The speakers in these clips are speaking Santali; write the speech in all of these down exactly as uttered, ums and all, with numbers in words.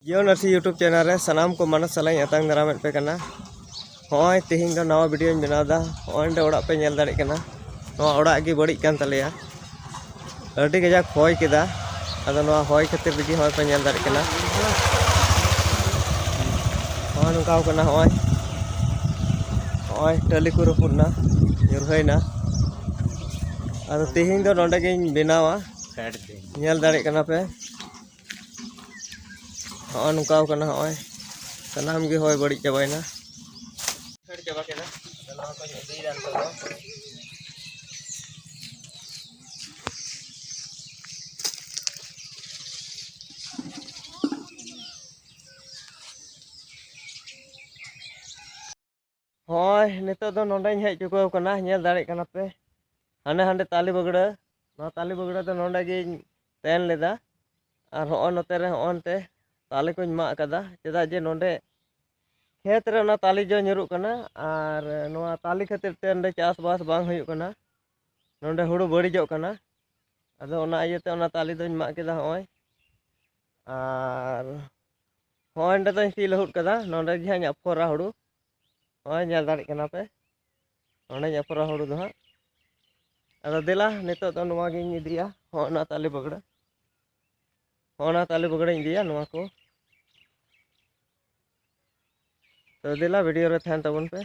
ᱡᱤᱭᱚᱱ ᱟᱹᱨᱥᱤ YouTube ᱪᱮᱱᱮᱞ ᱨᱮ ᱥᱟᱱᱟᱢ ᱠᱚ ᱢᱟᱱᱚᱛ ᱥᱟᱞᱟᱜ ᱤᱧ ᱟᱛᱟᱝ ᱫᱟᱨᱟᱢᱮᱫ ᱯᱮ ᱠᱟᱱᱟ᱾ ᱦᱚᱸᱜᱼᱚᱭ ᱛᱮᱦᱮᱧ ᱫᱚ ᱱᱟᱣᱟ ᱵᱷᱤᱰᱤᱭᱳᱧ ᱵᱮᱱᱟᱣ ᱮᱫᱟ᱾ ᱦᱚᱸᱜᱼᱚᱭ ᱱᱚᱰᱮ ᱚᱲᱟᱜ ᱯᱮ ᱧᱮᱞ ᱫᱟᱲᱮᱭᱟᱜ ᱠᱟᱱᱟ, ᱱᱚᱣᱟ ᱚᱲᱟᱜ ᱜᱮ ᱵᱟᱹᱲᱤᱡ ᱠᱟᱱ ᱛᱟᱞᱮᱭᱟ᱾ ᱟᱹᱰᱤ ᱠᱟᱡᱟᱠ ᱦᱚᱭ ᱠᱮᱫᱟ, ᱟᱫᱚ ᱱᱚᱣᱟ ᱦᱚᱭ ᱠᱷᱟᱹᱛᱤᱨ ᱛᱮᱜᱮ ᱦᱚᱸᱜᱼᱚᱭ ᱯᱮ ᱧᱮᱞ ᱫᱟᱲᱮᱭᱟᱜ ᱠᱟᱱᱟ᱾ ᱦᱚᱸᱜᱼᱚᱭ ᱱᱚᱝᱠᱟ ᱠᱟᱱᱟ, ᱦᱚᱸᱜᱼᱚᱭ ᱦᱚᱸᱜᱼᱚᱭ ᱴᱟᱹᱞᱤ ᱠᱚ ᱨᱟᱹᱯᱩᱫ ᱮᱱᱟ, ᱧᱩᱨᱦᱟᱹᱭᱮᱱᱟ᱾ ᱟᱫᱚ ᱛᱮᱦᱮᱧ ᱫᱚ ᱱᱚᱰᱮ ᱜᱤᱧ ᱵᱮᱱᱟᱣᱟ, ᱧᱮᱞ ᱫᱟᱲᱮᱭᱟᱜ ᱠᱟᱱᱟ ᱯᱮ᱾ ᱦᱚᱸᱜᱼᱚᱭ ᱱᱚᱝᱠᱟ ᱠᱟᱱᱟ, ᱦᱚᱸᱜᱼᱚᱭ ᱥᱟᱱᱟᱢ ᱜᱮ ᱦᱚᱭ ᱵᱟᱹᱲᱤᱡ ᱪᱟᱵᱟᱭᱮᱱᱟ᱾ ᱠᱷᱟᱹᱲ ᱪᱟᱵᱟ ᱠᱮᱫᱟ᱾ ᱟᱫᱚ ᱱᱚᱣᱟ ᱠᱚᱧ ᱤᱫᱤᱭᱮᱫᱟ ᱱᱤᱛᱚᱜ ᱫᱚ᱾ ᱦᱳᱭ, ᱱᱤᱛᱚᱜ ᱫᱚ ᱱᱚᱸᱰᱮᱧ ᱦᱮᱡ ᱪᱩᱠᱟᱹᱣ ᱠᱟᱱᱟ, ᱧᱮᱞ ᱫᱟᱲᱮᱭᱟᱜ ᱠᱟᱱᱟ ᱯᱮ᱾ ᱦᱟᱸᱰᱮ ᱦᱟᱸᱰᱮ ᱛᱟᱞᱮ ᱵᱟᱹᱜᱲᱟᱹ, ᱱᱚᱣᱟ ᱛᱟᱞᱮ ᱵᱟᱹᱜᱲᱟᱹ ᱫᱚ ᱱᱚᱸᱰᱮ ᱜᱤᱧ ᱛᱮᱱ ᱞᱮᱫᱟ᱾ ᱟᱨ ᱦᱚᱸᱜᱼᱚᱭ ᱱᱚᱛᱮ ᱨᱮ ᱦᱚᱸᱜᱼᱚᱭ ᱱᱚᱛᱮ ᱛᱟᱞᱮ ᱠᱚᱧ ᱢᱟᱜ ᱠᱟᱫᱟ, ᱪᱮᱫᱟᱜ ᱡᱮ ᱱᱚᱸᱰᱮ ᱠᱷᱮᱛ ᱨᱮ ᱚᱱᱟ ᱛᱟᱞᱮ ᱡᱚ ᱧᱩᱨᱩᱜ ᱠᱟᱱᱟ, ᱟᱨ ᱱᱚᱣᱟ ᱛᱟᱞᱮ ᱠᱷᱟᱹᱛᱤᱨ ᱛᱮ ᱱᱚᱸᱰᱮ ᱪᱟᱥᱵᱟᱥ ᱵᱟᱝ ᱦᱩᱭᱩᱜ ᱠᱟᱱᱟ, ᱱᱚᱸᱰᱮ ᱦᱩᱲᱩ ᱵᱟᱹᱲᱤᱡᱚᱜ ᱠᱟᱱᱟ᱾ ᱟᱫᱚ ᱚᱱᱟ ᱤᱭᱟᱹᱛᱮ ᱚᱱᱟ ᱛᱟᱞᱮ ᱫᱚᱧ ᱢᱟᱜ ᱠᱮᱫᱟ ᱦᱚᱸᱜᱼᱚᱭ᱾ ᱟᱨ ᱦᱚᱸᱜᱼᱚᱭ ᱱᱚᱸᱰᱮ ᱫᱚᱧ ᱥᱤ ᱞᱟᱹᱦᱩᱫ ᱠᱟᱫᱟ, ᱱᱚᱸᱰᱮ ᱜᱮ ᱦᱟᱸᱜ ᱤᱧ ᱟᱯᱷᱚᱨᱟ ᱦᱩᱲᱩ᱾ ᱦᱚᱸᱜᱼᱚᱭ ᱧᱮᱞ ᱫᱟᱲᱮᱜ ᱠᱟᱱᱟ ᱯᱮ, ᱱᱚᱸᱰᱮᱧ ᱟᱯᱷᱚᱨᱟ ᱦᱩᱲᱩ ᱫᱚ ᱦᱟᱸᱜ᱾ ᱟᱫᱚ ᱫᱮᱞᱟ, ᱱᱤᱛᱚᱜ ᱫᱚ ᱱᱚᱣᱟ ᱜᱤᱧ ᱤᱫᱤᱭᱟ, ᱦᱚᱸᱜᱼᱚ ᱱᱟ ᱛᱟᱞᱮ ᱵᱟᱹᱜᱲᱟᱹ, ᱦᱚᱸᱜᱼᱚ ᱱᱟ ᱛᱟᱞᱮ ᱵᱟᱹᱜᱲᱟᱹᱧ ᱤᱫᱤᱭᱟ, ᱱᱚᱣᱟ ᱠᱚ᱾ ᱛᱚ ᱫᱮᱞᱟ, ᱵᱷᱤᱰᱤᱭᱳ ᱨᱮ ᱛᱟᱦᱮᱱ ᱛᱟᱵᱚᱱ ᱯᱮ᱾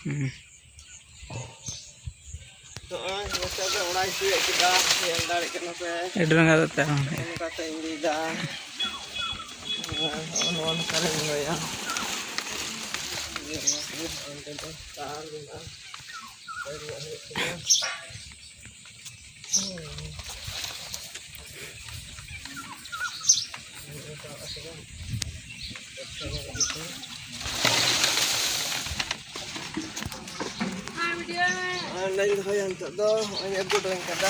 ᱦᱩᱸ᱾ ᱱᱚᱜᱼᱚᱭ ᱱᱤᱛᱚᱜ ᱫᱚ ᱚᱲᱟᱜ ᱤᱧ ᱛᱤᱭᱳᱜ ᱠᱮᱫᱟ, ᱧᱮᱞ ᱫᱟᱲᱮᱭᱟᱜ ᱠᱟᱱᱟ ᱯᱮ᱾ ᱟᱹᱰᱤ ᱨᱟᱸᱜᱟᱣ ᱫᱚ ᱛᱟᱦᱮᱸ ᱠᱟᱱᱟ᱾ ᱱᱚᱝᱠᱟ ᱛᱮ ᱤᱧ ᱤᱫᱤᱭᱮᱫᱟ᱾ ᱱᱚᱜᱼᱚ ᱱᱚᱣᱟ ᱱᱚᱝᱠᱟ ᱞᱮ ᱨᱚᱦᱚᱭᱟ᱾ ᱚᱸᱰᱮ ᱫᱚ ᱛᱟᱨ ᱢᱮᱱᱟᱜᱼᱟ᱾ ᱚᱸᱰᱮᱧ ᱫᱚᱦᱚᱭᱟ ᱱᱤᱛᱚᱜ ᱫᱚ, ᱱᱚᱜᱼᱚᱭ ᱟᱹᱜᱩ ᱦᱚᱴᱚᱧ ᱠᱟᱫᱟ᱾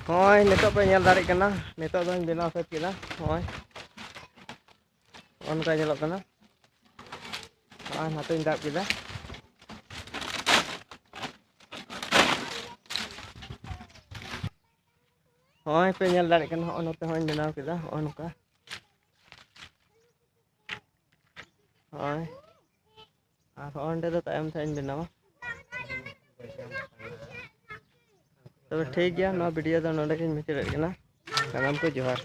ᱱᱚᱜᱼᱚᱭ ᱱᱤᱛᱚᱜ ᱯᱮ ᱧᱮᱞ ᱫᱟᱲᱮᱭᱟᱜ ᱠᱟᱱᱟ, ᱱᱤᱛᱚᱜ ᱫᱚᱧ ᱵᱮᱱᱟᱣ ᱥᱟᱹᱛ ᱠᱮᱫᱟ᱾ ᱱᱚᱜᱼᱚᱭ ᱱᱚᱜᱼᱚ ᱱᱚᱝᱠᱟ ᱧᱮᱞᱚᱜ ᱠᱟᱱᱟ᱾ ᱱᱚᱜᱼᱚᱭ ᱱᱟᱛᱮᱧ ᱫᱟᱵ ᱠᱮᱫᱟ᱾ ᱱᱚᱜᱼᱚᱭ ᱯᱮ ᱧᱮᱞ ᱫᱟᱲᱮᱭᱟᱜ ᱠᱟᱱᱟ, ᱱᱚᱜᱼᱚᱭ ᱱᱚᱛᱮ ᱦᱚᱸᱧ ᱵᱮᱱᱟᱣ ᱠᱮᱫᱟ, ᱱᱚᱜᱼᱚᱭ ᱱᱚᱝᱠᱟ᱾ ᱱᱚᱜᱼᱚᱭ᱾ ᱟᱨ ᱦᱚᱸᱜᱼᱚ ᱱᱚᱸᱰᱮ ᱫᱚ ᱛᱟᱭᱚᱢ ᱥᱮᱫ ᱤᱧ ᱵᱮᱱᱟᱣᱟ᱾ ᱛᱚᱵᱮ ᱴᱷᱤᱠ ᱜᱮᱭᱟ, ᱱᱚᱣᱟ ᱵᱷᱤᱰᱤᱭᱳ ᱫᱚ ᱱᱚᱸᱰᱮ ᱜᱤᱧ ᱢᱩᱪᱟᱹᱫᱮᱫ ᱠᱟᱱᱟ᱾ ᱥᱟᱱᱟᱢ ᱠᱚ ᱡᱚᱦᱟᱨ᱾